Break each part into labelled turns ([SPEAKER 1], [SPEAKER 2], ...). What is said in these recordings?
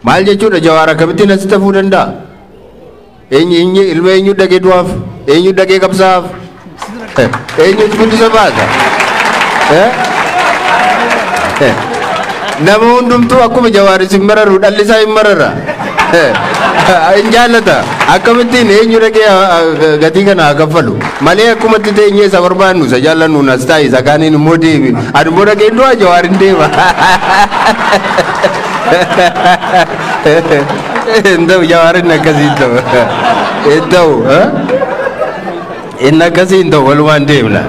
[SPEAKER 1] Maal jechuudha Jawaar akkamittiin asitti hafuu danda'a? Eenyu ilma eenyu dhaqee du'aaf? Eenyu dhaqee qabsaa'aaf? Eenyutu guddisa baasa? Nama hundumtuu akkuma Jawaar isin mararu dhalli isaa hin marara. Hin jaallata. Akkamittiin eenyu dhaqee gatii kana haa kaffalu? Malee akkumatti teenyee isa barbaannu isa jaallannu as taa'e isa kaaniin immoo deemi. Ani immoo dhaqee du'a Jawaar hin deema. Hin ta'u Jawaar inni akkasii hin ta'u. Hin ta'u. Inni akkasii hin ta'u walumaan deemna.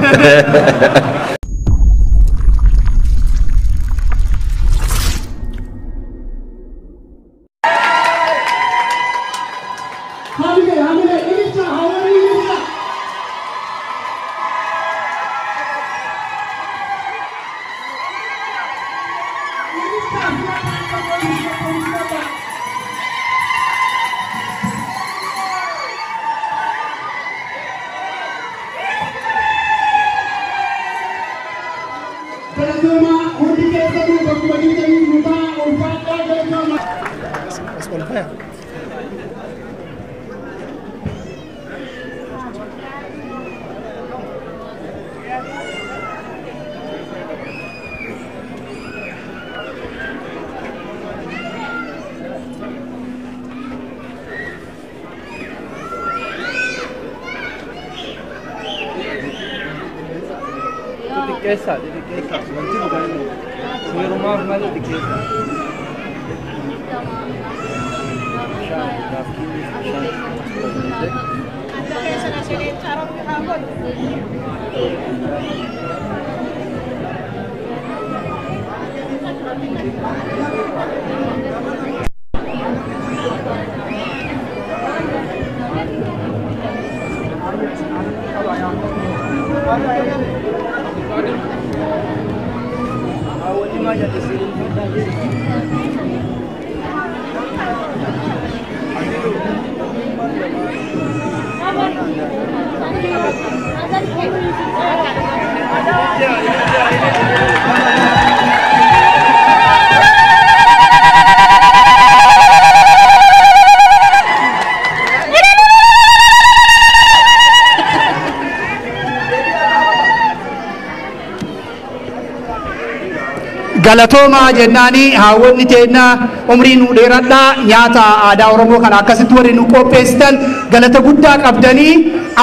[SPEAKER 2] Galatoomaa jennaani haawwanni teennaa umrii nu dheeradhaa nyaata aadaa Oromoo kana akkasitti warri nu qopheessitan galata guddaa qabdanii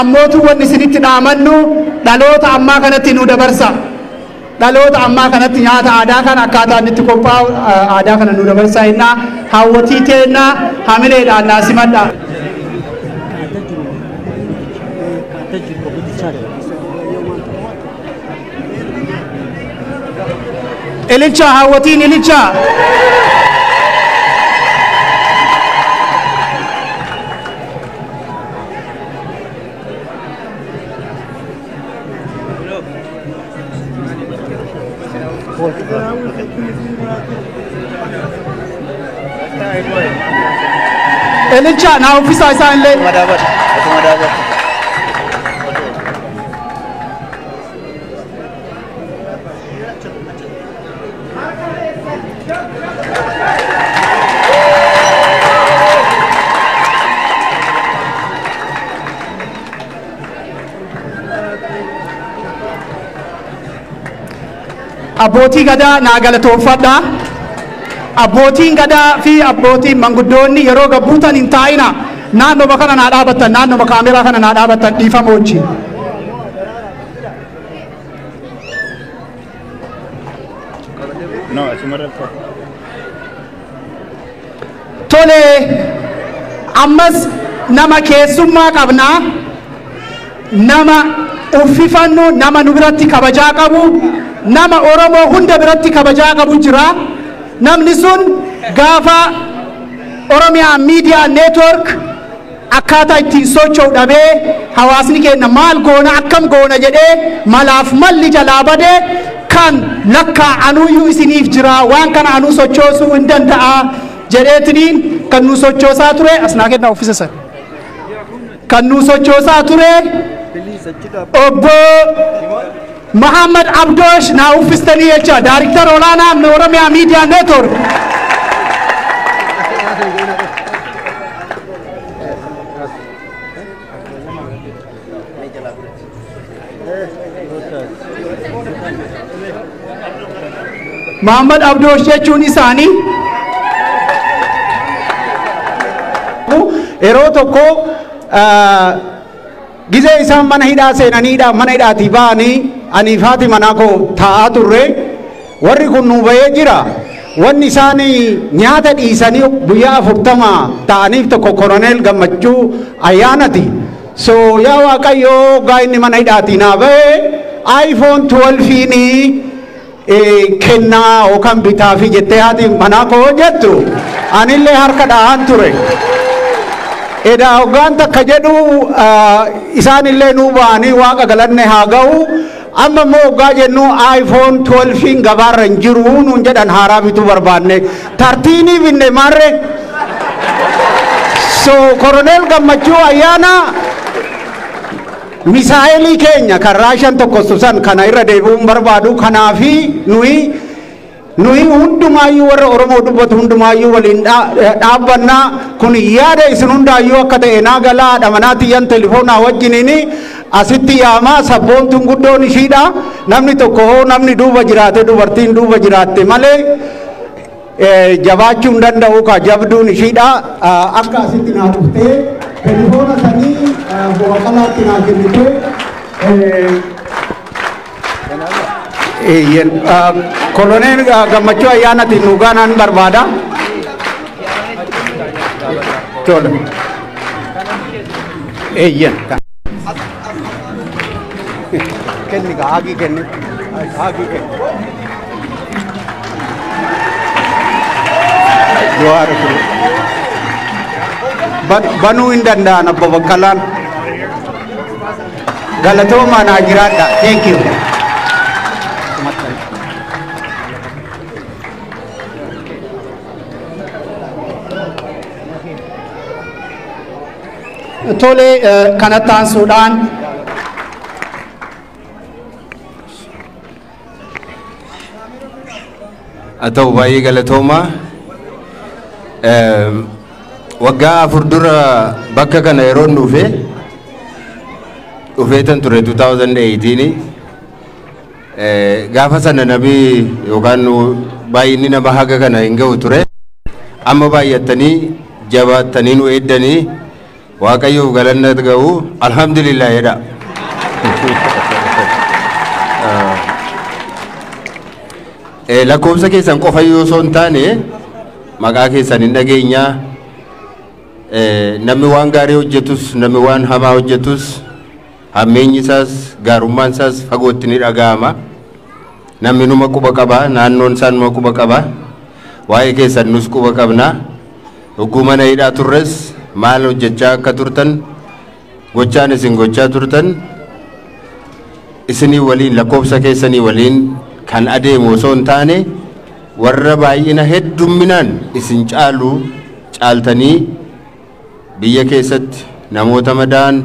[SPEAKER 2] ammootu wanni isinitti dhaamannu dhaloota ammaa kanatti nu dabarsa. Dhaloota ammaa kanatti nyaata aadaa kana akkaataa inni itti qophaa'u aadaa kana nu dabarsa jennaa haawwatii teennaa hamileedhaan naa simadhaa. Ililcha haawwatiin ililcha. Ililcha naa uffisaa isaan illee. Abbootii gadaa naa galatoonfadha. Abbootiin gadaa fi abbootiin manguddoonni yeroo gabbuutan hin taa'ina. Naannoma kana naa dhaabattan, naannoma kaameraa kana naa dhaabattan dhiifama wajjin. Tole ammas nama keessummaa qabnaa, nama uffifannu, nama nu biratti kabajaa qabu, nama Oromoo hunda biratti kabajaa qabu jira. Namni sun gaafa Oromiyaa Miidiyaa Neetwork akkaataa ittiin socho'u dhabee hawaasni keenya maal goona akkam goona jedhee malaaf malli jalaa badee kan lakkaa anuuyyuu isiniif jira waan kana anuu sochoosuu hin danda'a jedheetiniin kan nu sochoosaa ture as naa kennaa uffisa sana. Kan nu sochoosaa ture obbo Muhammad Abdosh naa uffistanii jecha Daariktara olaanaa Oromiyaa Miidiyaa Neetwork. Muhammad Abdoosh jechuun isaanii
[SPEAKER 3] yeroo tokko gizee isaan mana hidhaa seenaniidha, mana hidhaatii ba'anii anii fi haati manaa koo taa'aa turre. Warri kun nuu bahee jira. Wanni isaan nyaata dhiisanii guyyaa 40 ta'aniif tokko Koloneel Gammachuu Ayyaanati. So yaa Waaqayyoo, gaa inni mana hidhaatii naa bahee iPhone 12 kennaa yookaan bitaafi jettee haati manaa koo jettu, anillee harka dha'aan ture. Edaa hoggaan takka jedhu isaanillee nuu ba'anii, Waaqa galanne haa ga'u. Amma immoo hoggaa jennu iPhone 12 gabaarra hin jiru nuun jedhan. Haaraa bituu barbaanne 13 binne maarre. So Koroneel Gammachuu Ayyaana misaa'elii keenya kan Raashan tokkostu san kana irra deebi'uun barbaadu. Kanaafi nuyi hundumaayyuu, warra Oromoo dubbatu hundumaayyuu waliin dhaabbannaa. Kun yaada isin hundaayyuu akka ta'e naa galaa. Haadha manaa tiyyan telefoonaa wajjiniini asitti yaamaa. Sabboontuun guddoon ishiidha. Namni tokko hoo namni duuba jiraate, dubartiin duuba jiraatte malee jabaachuu hin danda'u. Ka jabduun ishiidha. Akka asitti naa dhuftee telefoona sanii Boqolaatti naa kennite. Koloneel Gammachuu Ayyaanatiin nu gaanaan barbaada. Tole. Eeyyen. Kenni gaa, haagii kenni. Haagii kenni. Jawaar banuu hin danda'an Abbo Baqqalaan. Galatoomaa, naa jiraadha. Thank you.
[SPEAKER 2] Tole, kanatti aansuudhaan
[SPEAKER 1] Haa ta'u, baay'ee galatoomaa. Waggaa 4 dura bakka kana yeroon dhufe, dhufeetan ture 2018. Gaafa sana namni yookaan baay'inni nama haga kana hin ga'u ture. Amma baay'attanii jabaattanii nu eeddanii, Waaqayyoof galanna ga'u, alhamdulillah jedha. Lakkoofsa keessan qofa yoo osoo hin taane maqaa keessan hin dhageenyaa. Namni waan gaarii hojjetus, namni waan hamaa hojjetus, hammeenyi isaas gaarummaan isaas fagootti ni dhaga'ama. Namni numa quba qaba, naannoon isaa numa quba qaba. Waa'ee keessan nus quba qabna. Hogguu mana hidhaa turres maal hojjechaa akka turtan, gochaan isin gochaa turtan isinii waliin, lakkoofsa keessanii waliin kan adeemu osoo hin taane, warra baay'ina heddumminaan isin caalu caaltanii biyya keessatti namoota madaa'an,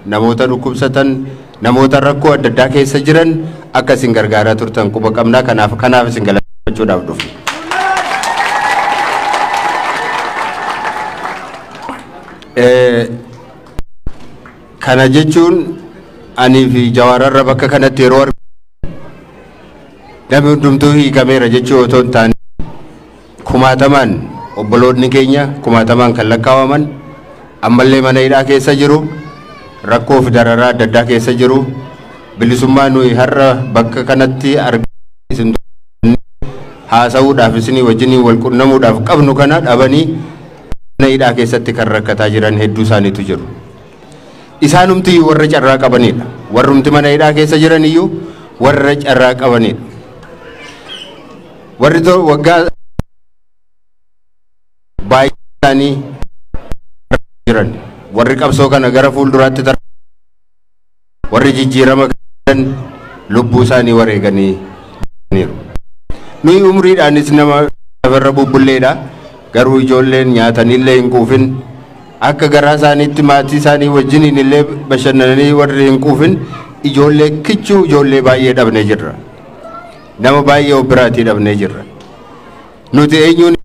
[SPEAKER 1] namoota dhukkubsatan, namoota rakkoo adda addaa keessa jiran akka isin gargaaraa turtan quba qabnaa. Kanaaf isin galateeffachuudhaaf dhufe. Kana jechuun anii fi Jawaararra bakka kanatti yeroo argamu namni hundumtuu hiikameera jechuu otoo hin taane, kumaatamaan obboloonni keenya kumaatamaan kan lakkaawaman ammallee mana hidhaa keessa jiru, rakkoo fi dararaa adda addaa keessa jiru. Bilisummaa nuyi har'a bakka kanatti argaa isin haasa'uudhaaf, isinii wajjiniin wal qunnamuudhaaf qabnu kana dhabanii mana hidhaa keessatti kan rakkataa jiran hedduu isaaniitu jiru. Isaanumti warra carraa qabanidha. Warrumti mana hidhaa keessa jiran iyyuu warra carraa qabanidha. Warri waggaa baay'ee isaanii jiran, warri qabsoo kana gara fuulduraatti warri jijjiirama kan lubbuu isaanii wareeganii niiru. Nuyi umriidhaanis nama lafarra bubbulleedha. Garuu ijoolleen nyaatanillee hin quufin, akka garaa isaaniitti maatii isaanii wajjiniin illee bashannananii warri hin quufin, ijoollee kichuu, ijoollee baay'ee dhabnee jirra. Nama baay'ee of biraatii dhabnee jirra. Nuti eenyuun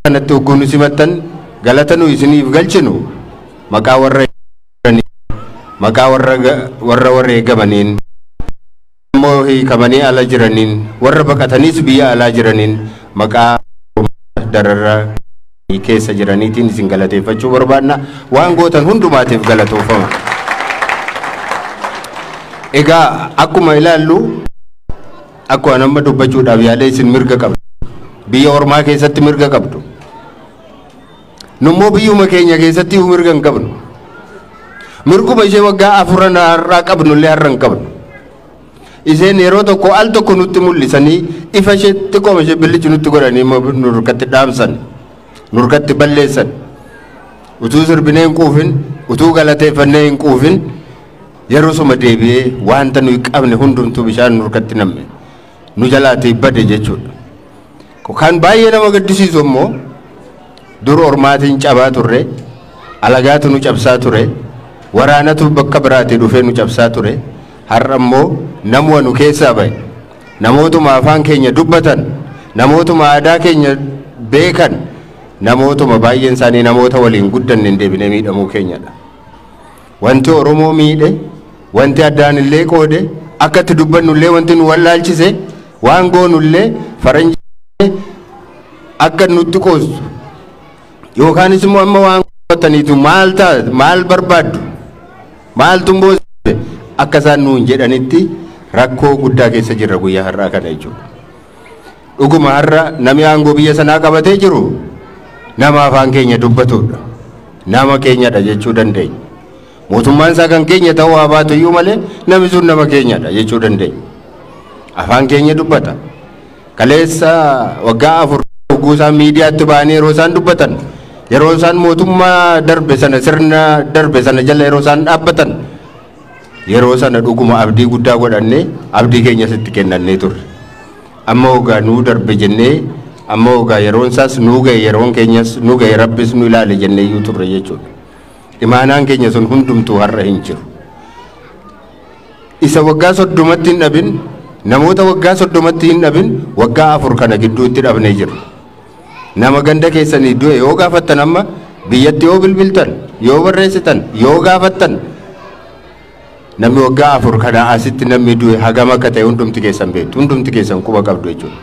[SPEAKER 1] Kanatti hogguu nu simattan galata nu isiniif galchinu maqaa warra maqaa warra wareegamaniin immoo hiikamanii ala jiraniin warra baqataniis biyya alaa jiraniin maqaa dararraa keessa jiraniitiin isin galateeffachuu barbaanna. Waan gootan hundumaatiif galatoofama. Egaa akkuma ilaallu akkuma nama dubbachuudhaaf yaalee isin mirga qabdu. Biyya ormaa keessatti mirga qabdu. Nummoo biyyuma keenya keessatti mirga hin qabnu. Mirguma ishee waggaa afuran har'aa qabnu illee har'a hin qabnu. Isheen yeroo tokko al tokko nutti mul'isanii ifa ishee xiqqooma ishee billichi nutti godhanii nurkatti dhaamsan, nurkatti balleessan. Utuu sirbinee hin quufin, utuu galateeffannee hin quufin yeroo suma deebi'ee wanta nuyi qabne hundumtuu bishaan nurkatti namme nu jalaatii bade jechuudha. Kan baay'ee nama gaddisiisu immoo dur ormaatiin cabaa turre, alagaatu nu cabsaa ture, waraanatu bakka biraatii dhufee nu cabsaa ture. Har'a immoo namuma nu keessaa bahe, namootuma afaan keenya dubbatan, namootuma aadaa keenya beekan, namootuma baay'een isaanii namoota waliin guddanne hin deebinee miidhamuu keenyadha. Wanti Oromoo miidhe, wanti addaan illee qoode, akka itti dubbannu illee wanti nu wallaalchise, waan goonu illee faranjii akka nutti qoostu yookaanis immoo amma waan qootaniitu maal ta'a, maal barbaaddu, maaltu immoo akka isaan nuun jedhanitti rakkoo guddaa keessa jirra guyyaa har'aa kana jechuudha. Dhuguma har'a namni aangoo biyya sanaa qabatee jiru nama afaan keenya dubbatudha. Nama keenyadha jechuu dandeenya. Mootummaan isaa kan keenya ta'uu haa baatu iyyuu malee namni sun nama keenyadha jechuu dandeenya. Afaan keenya dubbata. Kaleessa waggaa 4 hogguu isaan miidiyaatti ba'anii yeroo isaan dubbatan, yeroo isaan mootummaa darbe sana sirna darbe sana jala yeroo isaan dhaabbatan, yeroo sana dhuguma abdii guddaa godhannee abdii keenya sitti kennannee turre. Amma hoggaa nuu darbe jennee, amma hoggaa yeroon isaas nuu ga'e, yeroon keenyas nuu ga'e, rabbis nu ilaale jennee iyyuu turre jechuudha. Imaanaan keenya sun hundumtuu har'a hin jiru. Isa waggaa 30tti hin dhabin, namoota waggaa 30tti hin dhabin waggaa 4 kana gidduutti dhabnee jiru. Nama ganda keessanii du'e yoo gaafattan, amma biyyatti yoo bilbiltan, yoo barreessitan, yoo gaafattan, namni waggaa 4 kana asitti namni du'e hagam akka ta'e hundumti keessan beektu, hundumti keessan quba qabdu jechuudha.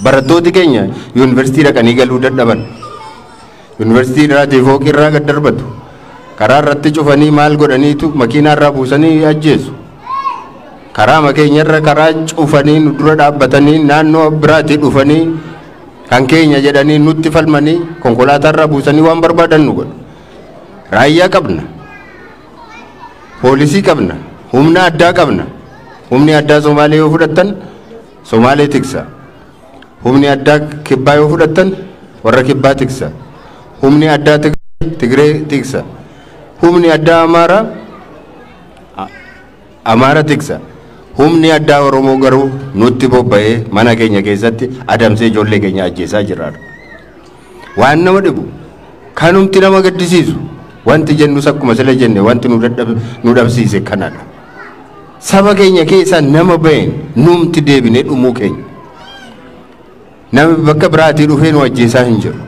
[SPEAKER 1] Barattooti keenya yuunivarsiitii dhaqanii galuu dadhaban. Yuunivarsiitii irraatii fooqii irraa gad darbatu. Karaa irratti cufanii maal godhaniitu makiinaa irraa buusanii ajjeesu. Karaa keenyarra karaa cufanii nu dura dhaabbatanii naannoo biraatii dhufanii kan keenya jedhanii nutti falmanii konkolaataa irraa buusanii waan barbaadan nu godhu. Raayyaa qabna. Poolisii qabna. Humna addaa qabna. Humni addaa Somaalee yoo fudhattan Somaalee tiksa. Humni addaa kibbaa yoo fudhattan warra kibbaa tiksa. Humni addaa Tigree tiksa. Humni addaa Amaaraa Amaara tiksa. Humni addaa Oromoo garuu nutti bobba'ee mana keenya keessatti adamsee ijoollee keenya ajjeesaa jira. Waan nama dhibu, kanumti nama gaddisiisu, wanti jennus akkuma sila jenne wanti nu dhabsiise kanadha. Saba keenya keessaa nama ba'een numti deebinee dhumuu keenya. Namni bakka biraatii dhufee nu ajjeesaa hin jiru.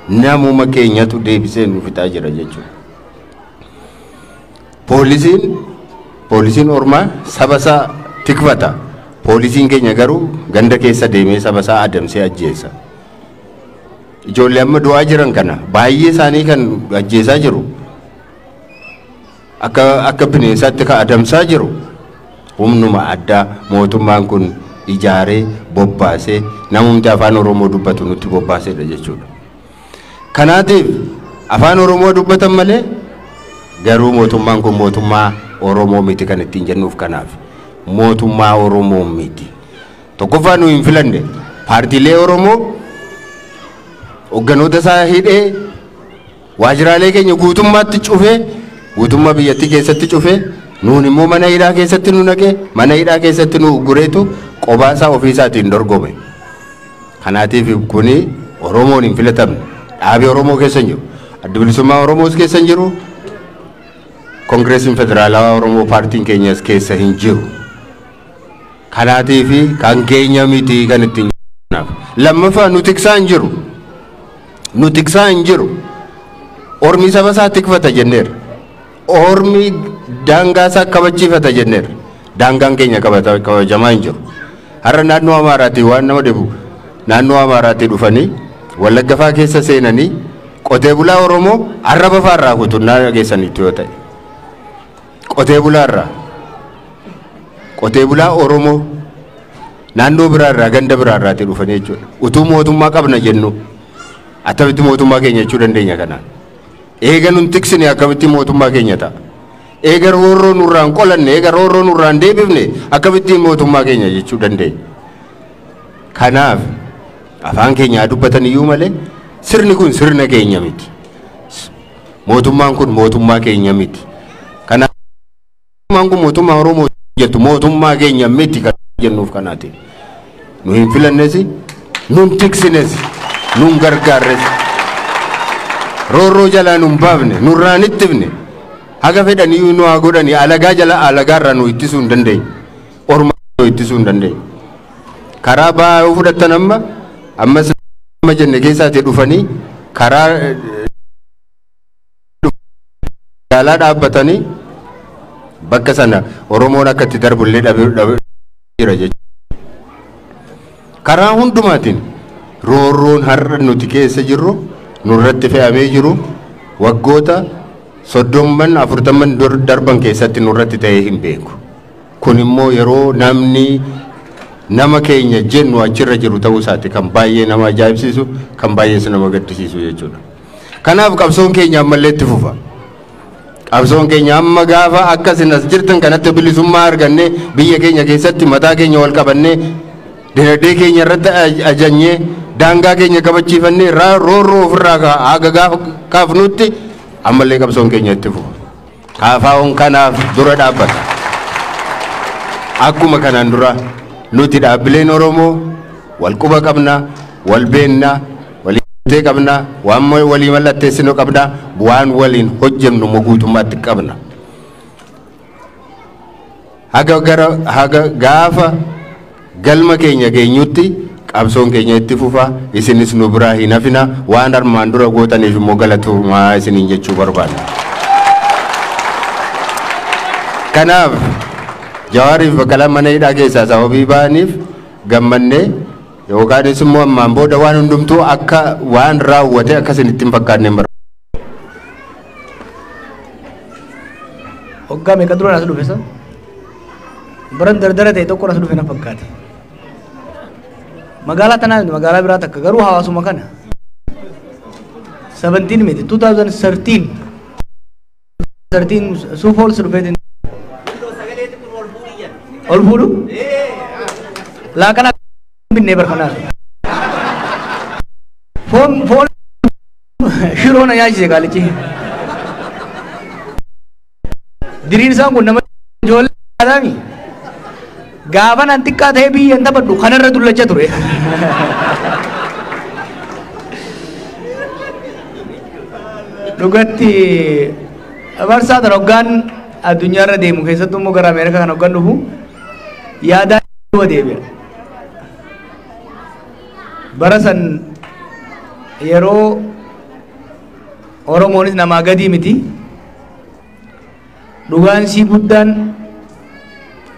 [SPEAKER 1] Namuma keenyatu deebisee nu fixaa jira jechuudha. Poolisiin ormaa saba isaa tikfata. Poolisiin keenya garuu ganda keessa deemee saba isaa adamsee ajjeesa. Ijoollee amma du'aa jiran kana baay'ee isaanii kan ajjeesaa jiru, akka bineensaatti kan adamsaa jiru humnuma addaa mootummaan kun ijaaree bobbaasee namumti afaan Oromoo dubbatu nutti bobbaaseedha jechuudha. Kanaatiif afaan Oromoo dubbatan malee garuu mootummaan kun mootummaa Oromoo miti kan ittiin jennuuf kanaaf. Mootummaa Oromoo miti. Tokkoffaa nu hin filanne. Paartiilee Oromoo hogganoota isaa hidhee waajjiraalee keenya guutummaatti cufee guutummaa biyyattii keessatti cufee nuun immoo mana hidhaa keessatti nu naqee mana hidhaa keessatti nu uggureetu qobaasaa ofiisaatiin dorgome. Kanaatiif kuni Oromoon hin filatamne. Dhaabii Oromoo keessa hin jiru. Adda Bilisummaa Oromoos keessa hin jiru. Koongireesiin Federaalawaa Oromoo paartiin keenyas keessa hin jiru. Kanaatiif kan keenya miti kan ittiin. Lammaffaa nu tiksaa hin jiru. Nu tiksaa hin jiru. Ormi saba isaa tikfata jenneerra. Ormi daangaa isaa kabachiifata jenneerra. Daangaan keenya kabajamaa hin jiru. Har'a naannoo Amaaraatii waan nama dhibu, naannoo Amaaraatii dhufanii Wallagga fa'aa keessa seenanii qotee bulaa Oromoo arraba fa'aa irraa kutunnaa dhageessaniitu yoo ta'e. Qotee bulaa irraa, qotee bulaa Oromoo naannoo biraa irraa, ganda biraa irraatii dhufanii jechuudha. Utuu mootummaa qabna jennu akkamitti mootummaa keenya jechuu dandeenya kanaan? Eega nun tiksine akkamitti mootummaa keenya ta'a? Eega roorroo nurraan qolanne, eega roorroo nurraan deebifne akkamitti mootummaa keenya jechuu dandeenya? Kanaaf afaan keenya haa dubbatan iyyuu malee sirni kun sirna keenya miti. Mootummaan kun mootummaa keenya miti. Kanaaf mootummaan kun mootummaa Oromoo jettu mootummaa keenya miti kan jennuuf kanaati. Nu hin filannes, nun tiksines, nun gargaarres. Roorroo jalaa nun baafne, nurraan ittifne. Haga fedhanii nu haa godhani, alagaa jala alagaarraa nu ittisuu hin dandeenye. Orma nu ittisuu hin dandeenye. Karaa ba'aa yoo fudhattan amma ammas amma jenne keessaatii dhufanii karaa magaalaa dhaabbatanii bakka sana Oromoon akka itti darbullee dhabee jira jechuudha. Karaa hundumaatiin roorroon har'a nuti keessa jirru nurratti fe'amee jiru waggoota 30 40 darban keessatti nurratti ta'ee hin beeku. Kun immoo yeroo namni nama keenya jennu achirra jiru ta'uu isaati kan baay'ee nama ajaa'ibsiisu, kan baay'ees nama gaddisiisu jechuudha. Kanaaf qabsoon keenya ammallee itti fufa. Qabsoon keenya amma gaafa akkasin as jirtan kanatti bilisummaa argannee biyya keenya keessatti mataa keenya wal qabannee dinagdee keenya irratti ajajnee daangaa keenya kabachiifannee roorroo ofirraa haga gaafa kaafnutti ammallee qabsoon keenya itti fufa. KFO'n kanaaf dura dhaabbata. Akkuma kanaan dura nuti dhaabbileen Oromoo wal quba qabna, wal beenna, walii qabna, waan walii mallatteessinu qabna, waan waliin hojjennu immoo guutummaatti qabna. Haga gara haga gaafa galma keenya geenyutti qabsoon keenya itti fufa, isinis nu biraa hin hafina, waan armaan dura gootaniif immoo galatoomaa isiniin jechuu barbaada. Kanaaf Jawaariif Baqqalaan mana hidhaa keessaa sababii ba'aniif gammannee yookaanis immoo ammaan booda waan hundumtuu akka waan raawwate akka isin itti hin fakkaanne hin barbaadu.
[SPEAKER 4] Hoggaa meeqa dura as dhufe san? Baran dardara ta'e tokko as dhufe na fakkaate. Magaalaa tanaa miti, magaalaa biraa takka, garuu hawaasuma kana. 17 miti, 2013 13 Sioux Falls dhufeetiin. Ol fuudhu? Laaqana binnee barkanaas. Foon foon shiroo na nyaachise qaalichi. Diriirsaan kun nama ijoollee haadhaami. Gaafa nan xiqqaa ta'ee biyya hin taphadhu kanarra dullacha ture. Dhugatti barsaa tan hoggaan addunyaarra deemu, keessattuu immoo gara Ameerikaa kan hoggaan dhufu yaadaan duuba deebi'a. Bara san yeroo Oromoonis namaa gadii miti. Dhugaan sii guddaan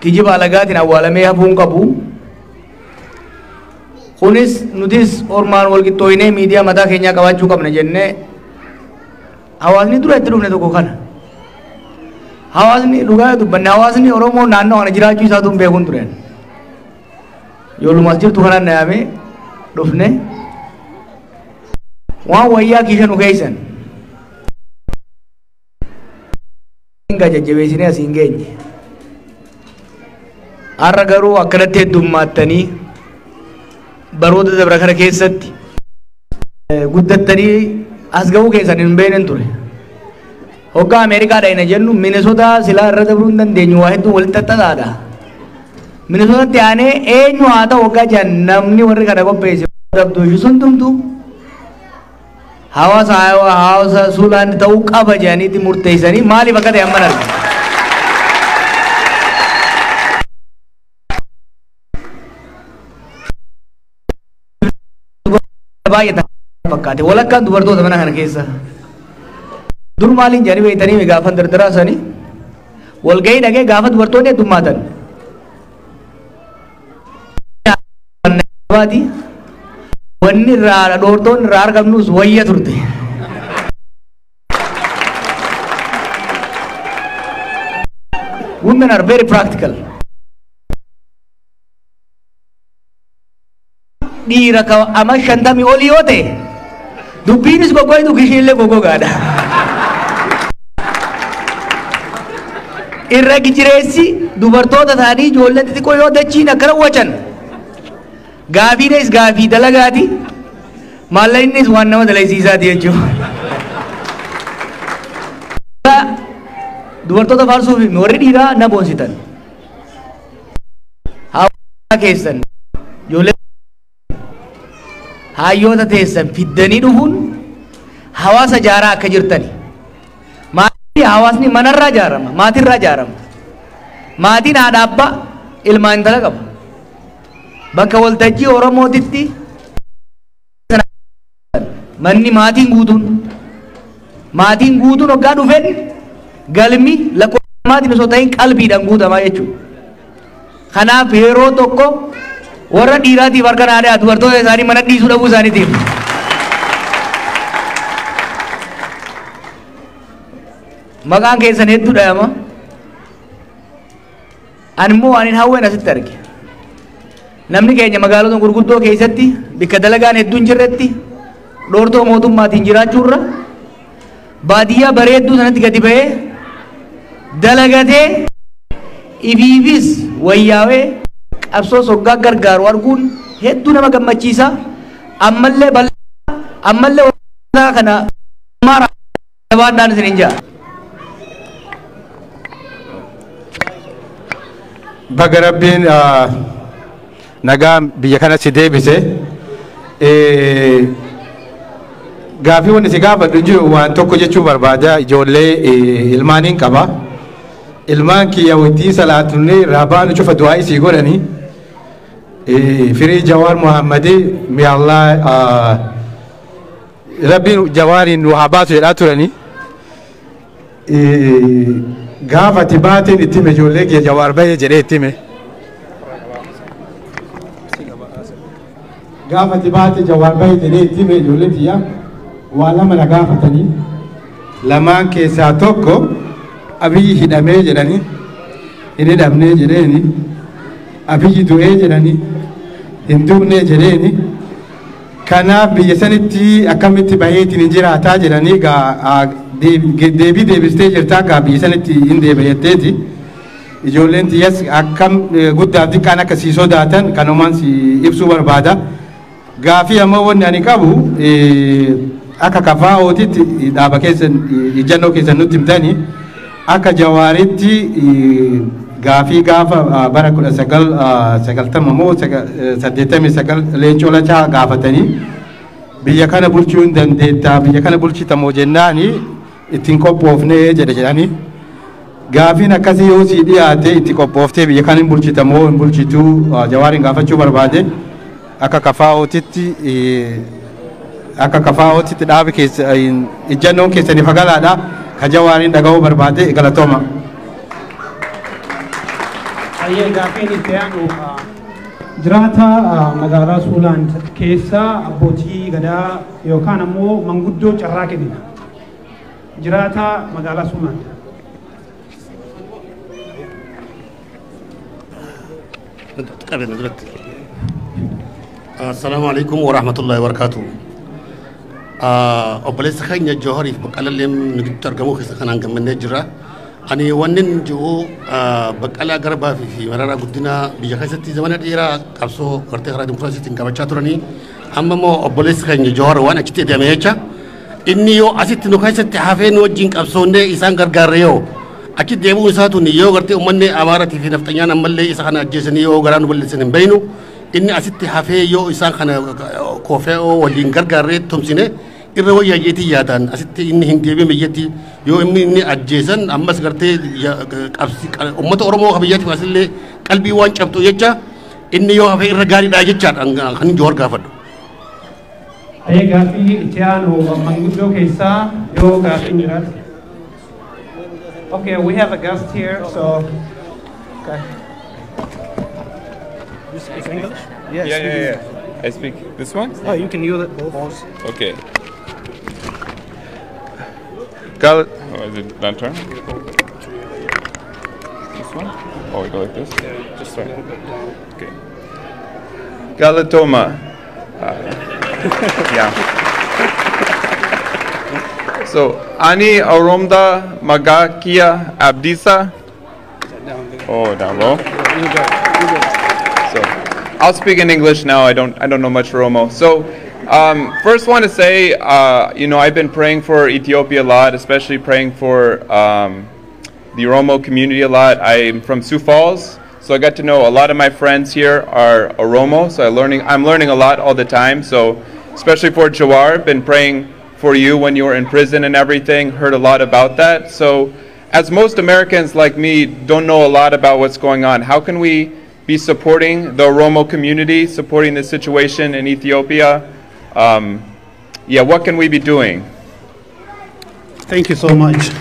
[SPEAKER 4] kijiba alagaatiin awwaalamee hafuu hin qabu. Kunis nutis ormaan wal qixxooyinee miidiyaa mataa keenyaa qabaachuu qabna jennee hawaasni dura itti dhufne tokko kana. Hawaasni dhugaa dubbanne, hawaasni Oromoo naannoo kana jiraachuu isaatu hin beekuun tureen. Ijoolluma as jirtu kanaan na yaamee dhufne waan wayyaa kiisha nu keeysan. Hinga jajjabeessinee asiin geenye. Har'a garuu akkanatti heddummaattanii baroota dabra kana keessatti guddattanii as ga'uu keessan hin beeknen ture. Hoggaa Ameerikaa dhayina jennu Minnesota silaa irra dabruu hin dandeenyu, waa hedduun walitti xaxaadha. Minnesotatti aanee eenyu haa ta'u hoggaa jedhan namni warri kana qopheesse dabduu sun tumtu hawaasa Suulaan ta'uu qaba jedhaniitti murteessanii maaliif akka ta'e amman arga. Baay'ata. Fakkaate walakkaan dubartoota mana kana keessa. Dur maaliin jedhanii beektanii gaafa dardaraa sanii walgahii dhagee gaafa dubartoonni heddummaatan. Wanni irraa dhoortoonni irraa argamnus wayya turte. Women are very practical. Dhiira ama 50 olii yoo ta'e dubbiinis goggoitu ishiillee goggogaadha. Irra gijireessi dubartoota ta'anii ijoollee xixiqqoo yoo dachiin akkana wacan gaafiinis gaafii dalagaati maallaqnis waan nama dalaysiisaati jechuudha. Dubartoota faarsuuf warri dhiiraa na boonsitan. Hawaasa keessan ijoollee hayyoota teessan fiddanii dhufuun hawaasa jaaraa akka jirtani. Maatii hawaasni manarraa ijaarama, maatirraa ijaarama. Maatiin haadha abbaa ilmaan intala qaba. Bakka waltajjii Oromootitti manni maatiin guutuun hoggaa dhufeen galmi lakkoofsa maatiin osoo ta'in qalbiidhaan guutamaa jechuudha. Kanaaf yeroo tokko warra dhiiraatiif harka naadhaa dubartoota isaanii mana dhiisuu dhabuu isaaniitiif. Maqaan keessan hedduu dhayama. Ani immoo waan hin hawween asitti arge. Namni keenya magaalota gurguddoo keessatti bakka dalagaan hedduun jirretti dhoortoo mootummaatiin jiraachuurra baadiyyaa bareedduu sanatti gadi ba'ee dalagatee ifiifis wayyaawee qabsoo soggaa gargaaru arguun hedduu nama gammachiisa. Ammallee bal'aa ammallee kana maara baadhaan isin hin jaa.
[SPEAKER 5] Baga Rabbiin nagaa biyya kana si deebise. Gaafii wanni si gaafadhu jiru waan tokko jechuu barbaada. Ijoollee ilmaaniin qaba. Ilmaan kiyya wajjin salaatunni irraa baanu cufa du'aa isii godhani. Firii Jawaar Muhammadii mi'allaa Rabbiin Jawaariin nu haa baasu jedhaa turani. Gaafa ati baateen itti hime ijoollee kiyya Jawaar bahee jedhee itti hime. Gaafa ati baate Jawaar bahee jedhee itti hime ijoollee kiyya waa lama na gaafatanii. Lamaan keessaa tokko Abiyyi hidhamee jedhanii hin hidhamnee jedheeni. Abiyyi du'ee jedhanii hin du'nee jedheeni. Kanaaf biyya sanitti akkamitti baheetiin hin jiraataa jedhanii gaa deebii deebistee jirtaa gaa biyya sanitti hin deebi'atteeti. Ijoolleen tiyyas akkam guddaaf xiqqaan akka sii sodaatan kanumaan si ibsuu barbaada. Gaafii ammoo wanni ani qabu akka kafaa'ootitti dhaaba keessan ijjannoo keessan nutti himtanii akka Jawaaritti gaafii gaafa bara 1990 moo 89 Leencoo Lachaa gaafatanii biyya kana bulchuu hin dandeettaa biyya kana bulchitamoo jennaani ittiin qophoofnee jedhe jedhanii. Gaafiin akkasii yoo sii dhiyaate itti qophooftee biyya kana hin bulchitamoo hin bulchituu Jawaariin gaafachuu barbaade akka kafaa'ootitti dhaabi keessa ijjannoon keessanii fagalaadha ka Jawaariin dhaga'uu barbaade galatooma.
[SPEAKER 6] Ayyee gaafiin itti aanu jiraata magaalaa Suulaan keessa abbootii gadaa yookaan ammoo manguddoo carraa kennina. Jiraata magaalaa Suulaan.
[SPEAKER 7] Assalaamu alaikum wa rahmatullahi wa barakatuh. Obboleessa keenya Jawahariif Baqqalallee nu gidduutti argamuu keessa kanaan gammannee jira. Ani wannin jiru Baqqalaa Garbaa fi Mararaa Guddinaa biyya keessatti zamana dheeraa qabsoo gartee karaa dimokiraasiitiin qabachaa turanii amma immoo obboleessi keenya Jawahar waan achitti deeme jecha inni yoo asitti nu keessatti hafee nu wajjin qabsoonnee isaan gargaarre yoo achitti deebi'uun isaa tun yoo gartee uummanni Amaaratii fi Nafxanyaan ammallee isa kana ajjeesanii yoo garaa nu balleessan hin beeynu inni asitti hafee yoo isaan kana koofee waliin gargaarree tumsine irra wayyaa jeetii yaadaan asitti inni hin deebiin biyyatti yoo inni ajjeesan ammas gartee uummata Oromoo kan biyyatti asillee qalbii waan cabxu jecha inni yoo hafee irra gaariidha jechaadha kan Jawahar gaafadhu.
[SPEAKER 6] Ayyee, gaaffii itti aanu manguddoo keessaa yoo gaaffiin jiraate. Okay, we have a guest here, so okay.
[SPEAKER 8] You speak English?
[SPEAKER 9] Yeah. I speak this one?
[SPEAKER 8] Oh, you can use it both.
[SPEAKER 9] Okay. Oh, is it that turn? This one? Oh, we go like this?
[SPEAKER 8] Yeah, just
[SPEAKER 9] Sorry.
[SPEAKER 8] a little bit down.
[SPEAKER 9] Okay. Galatoma. Yeah. So, Ani Oromdha Maqaan kiyya Abdisa.
[SPEAKER 8] Down there.
[SPEAKER 9] Oh, down low.
[SPEAKER 8] You got it. You got it.
[SPEAKER 9] So, I'll speak in English now. I don't know much Oromo. So, first, want to say, I've been praying for Ethiopia a lot, especially praying for the Oromo community a lot. I'm from Sioux Falls, so I got to know a lot of my friends here are Oromo. So I'm learning a lot all the time. So, especially for Jawar, been praying for you when you were in prison and everything. Heard a lot about that. So, as most Americans like me don't know a lot about what's going on, how can we be supporting the Oromo community, supporting the situation in Ethiopia? Yeah, what can we be doing?
[SPEAKER 6] Thank you so much.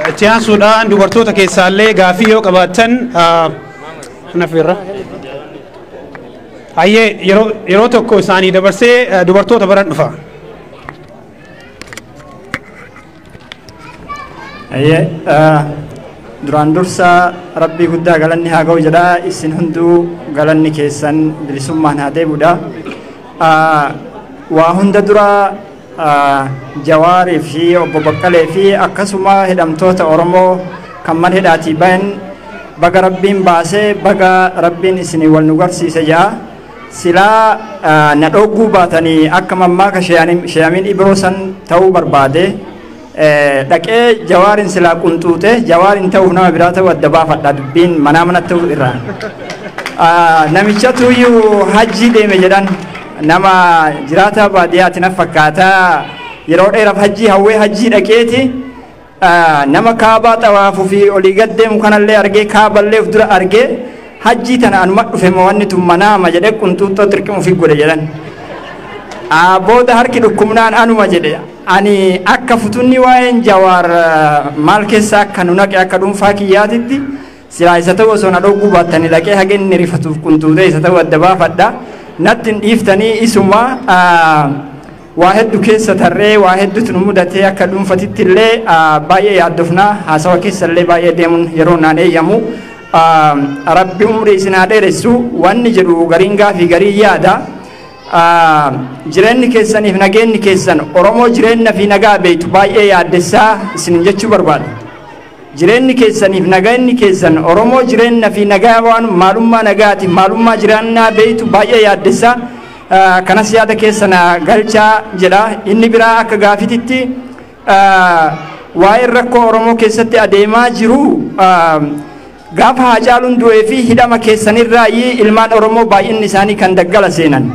[SPEAKER 6] Itti aansuudhaan dubartoota keessaallee gaafii yoo qabaattan nafirra. Hayyee, yeroo tokko isaanii dabarsee dubartoota baran dhufa.
[SPEAKER 10] Ayyee, duraan dursa rabbii guddaa galanni haa ga'u jedha. Isin hunduu galanni keessan bilisummaan haa deebi'udha. Waa hunda dura Jawaarii fi obbo Baqqalee fi akkasuma hidhamtoota Oromoo kan mana hidhaatii bahan baga rabbiin baasee, baga rabbiin isinii wal nu garsiise jedha. Silaa na dhogguu baatanii akka mammaaka sheeyamiin Ibroo san ta'uu barbaade. Dhaqee Jawaarin silaa qunxuute Jawaarin ta'uuf nama biraa ta'uu adda baafadha, dubbiin manaa mana ta'uu irraa. Namichatu iyyuu hajjii deeme jedhan, nama jiraataa baadiyyaati na fakkaataa, yeroo dheeraaf hajjii hawwee hajjii dhaqeeti nama kaabaa xawaafuu fi olii gad deemu kanallee argee, kaaballee of dura argee, hajjii tana anuma dhufe moo wanni tun manaama jedhee qunxuuxxoo tirqimu fi godhe jedhan. Booda harki dhukkubnaan anuma jedhe. Ani akka futunni waa'een Jawaar maal keessa akka nu naqe, akka dhuunfaa kiyyaatitti silaa isa ta'u osoo na dhogguu baattanii dhaqee haga inni rifatuuf qunxuutee isa ta'u adda baafadha. Natti hin dhiiftanii isuma waa hedduu keessa tarree waa hedduutu nu mudatee, akka dhuunfatitti illee baay'ee yaaddofnaa, haasawa keessa illee baay'ee deemuun yeroo naan eeyyamu. Rabbi umrii isin haa dheeressu wanni jedhu gariin gaafii garii yaada. Jireenyi keessaniif nageenyi keessan Oromoo jireenya fi nagaa beektu baay'ee yaaddessaa isin jechuu barbaada. Jireenyi keessaniif nageenyi keessan Oromoo jireenya fi nagaa waan maalummaa nagaati maalummaa jiraannaa beektu baay'ee yaaddessaa, kanas yaada keessa na galchaa jedha. Inni biraa akka gaafititti waa'ee rakkoo Oromoo keessatti adeemaa jiru, gaafa Haacaaluun du'ee fi hidhama keessanirraayi ilmaan Oromoo baay'inni isaanii kan daggala seenan.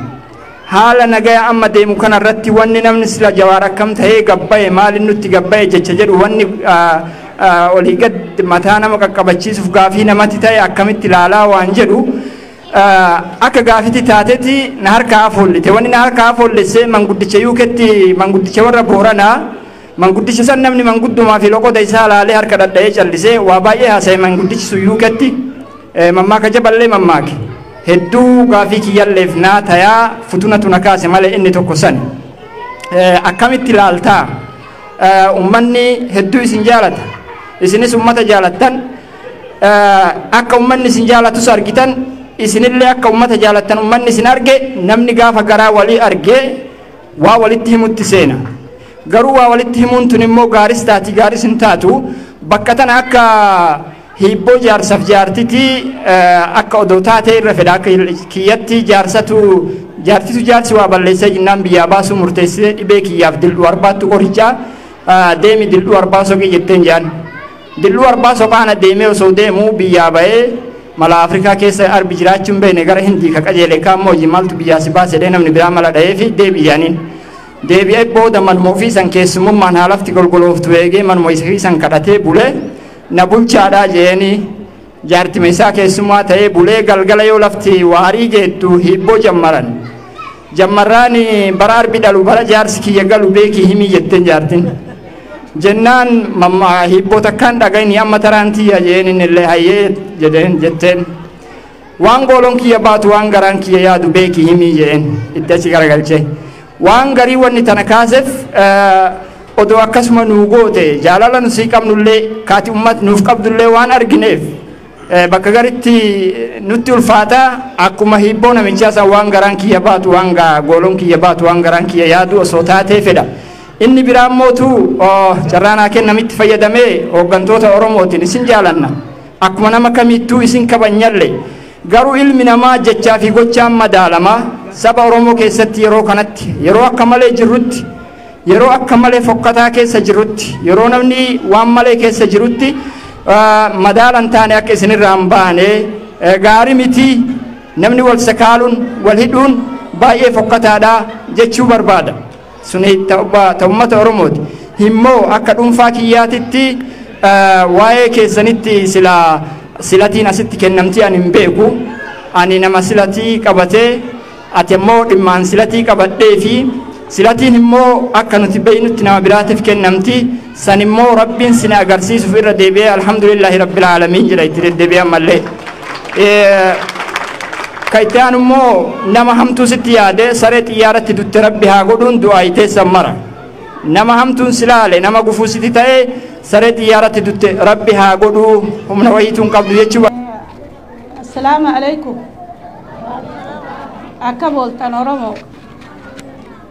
[SPEAKER 10] Haala nagaya amma deemu kanarratti wanni namni sila Jawaar akkam ta'ee gabbaye, maaliin nutti gabbaye jecha jedhu, wanni olii gad mataa nama qaqqabachiisuuf gaafii namatti ta'e akkamitti ilaalaa waan jedhu akka gaafiti taatetti na harkaa afollite. Wanni na harkaa afollisse manguddicha yuuketti, manguddicha warra Booranaa, manguddicha san namni manguddumaa fi loqoda isaa laalee harka dhadha'ee callisee waa baay'ee haasa'e. Manguddichi sun yuuketti mammaaka jaballee mammaake hedduu gaafii kiyyalleef naa tayaa futunatu na kaase malee inni tokko san akkamitti ilaaltaa? Ummanni hedduu isin jaalata, isinis ummata jaalattan, akka ummanni isin jaalatus argitan, isinillee akka ummata jaalattan ummanni isin arge. Namni gaafa garaa walii argee waa walitti himutti seena. Garuu waa walitti himuun tun immoo gaaris taati gaaris hin taatu. Bakka tana akka hiibboo jaarsaaf jaartitii akka odoo taatee irra fedha. Akka kiyyatti jaarsatu jaartitu jaarsi waa balleessee jinnaan biyyaa baasuu murteessee, dhibee kiyyaaf dildhuu arbaattu qorichaa, deemi dildhuu arbaa soqii jetteen jaan. Dildhuu arbaa soqaana deemee osoo deemuu biyyaa ba'ee mala Afrikaa keessa arbi jiraachuu hin beekne gara Hindii ka qajeele. Kaammoo hojii maaltu biyyaa si baase jedhee namni biraa mala dha'ee fi deebi'aniin. Deebi'ee booda manuma ofii san keessummaan haalafti golgolooftu eegee manuma ofii san kadhatee bulee, na bulchaadhaa jeeni jaartima isaa keessummaa ta'ee bulee, galgala yoo lafti waarii geettu hiibboo jammaran. Jammarraan bara arbi dhalu bara jaarsi kiyya galu beekii himii jetteen jaartin. Jennaan mamma hibboo takkaan dhagayni amma taraan tiyya jeen innillee hayyee jedheen jetteen. Waan gooloon kiyya baatu waan garaan kiyya yaadu beekii himii jeen itti achi garagalche. Waan garii wanni tana kaaseef odoo akkasuma nuu goote jaalala nu sii qabnullee kaati ummat nuuf qabdullee waan argineef bakka garitti nutti ulfaata akkuma hibboo namichaa san waan garaan kiyya baatu waan gooloon kiyya baatu waan garaan kiyya yaadu osoo taatee fedha. Inni biraan mootu carraanaa kennamitti fayyadamee hooggantoota Oromootiin isin jaalanna. Akkuma nama kamittuu isin kabajnalle garuu ilmi namaa jechaa fi gochaan madaalama saba Oromoo keessatti yeroo kanatti yeroo akka malee jirrutti yeroo akka malee fokkataa keessa jirrutti yeroo namni waan malee keessa jirutti madaalan taane akka isinirraa hin baane gaarii miti namni wal sakaaluun wal hidhuun baay'ee fokkataadha jechuu barbaada. Suni ta'ummata Oromooti. Immoo akka dhuunfaa kiyyaatitti waa'ee keessanitti silatiin asitti kennamtii ani hin beeku. Ani nama silatii qabatee ati immoo dhimmaan silatii qabadhee fi silatiin immoo akka nuti beeynutti nama biraatiif kennamti. San immoo Rabbiin sina agarsiisuuf irra deebi'ee alhamdulillahi rabbil aalamiin jedha itti deddeebi'ee ammallee. Ka itti aanu immoo nama hamtuu sitti yaade saree xiyyaaratti dutte Rabbi haa godhuun du'aa iteessan mara. Nama hamtuun si laale nama gufuu sitti ta'e saree xiyyaaratti dutte Rabbi haa godhuu humna wayiituun qabdu jechuu.
[SPEAKER 11] Assalaamu alaikum. Akka booltan Oromoo.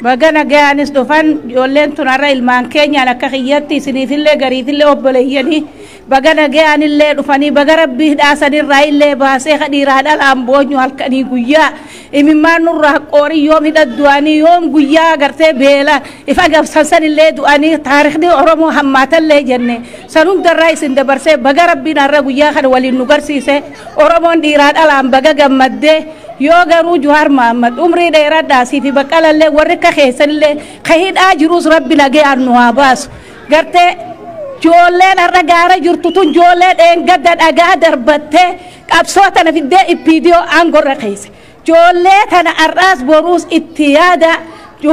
[SPEAKER 11] Baga nagayaanis dhufan ijoolleen tun har'a ilmaan keenyaan akka kiyyatti isiniifillee gariifillee obboleeyyanii baga nagayaanillee dhufanii baga rabbii hidhaasanirraa illee baasee dhiiraa dhalaan boonyu halkanii guyyaa imimmaan nurraa qoorii yoom hidha du'anii yoom guyyaa gartee beela ifa gabsansanillee du'anii taarikhni Oromoo hammaatallee jenne san hundarraa isin dabarsee baga rabbiin har'a guyyaa kana waliin nu garsiise Oromoon dhiiraa dhalaan baga gammaddee yoo garuu Jawaar Mohammad umrii dheeradhaa fi Baqqalallee warri akka keessanillee ka hidhaa jirus rabbi nagayaan nu haa baasu gartee ijoolleen har'a gaara jirtu tun ijoollee dheengadda dhagaa darbattee qabsoo tana fiddee ippiidiyoo aangorra keesse ijoollee tana har'aas boruus itti yaada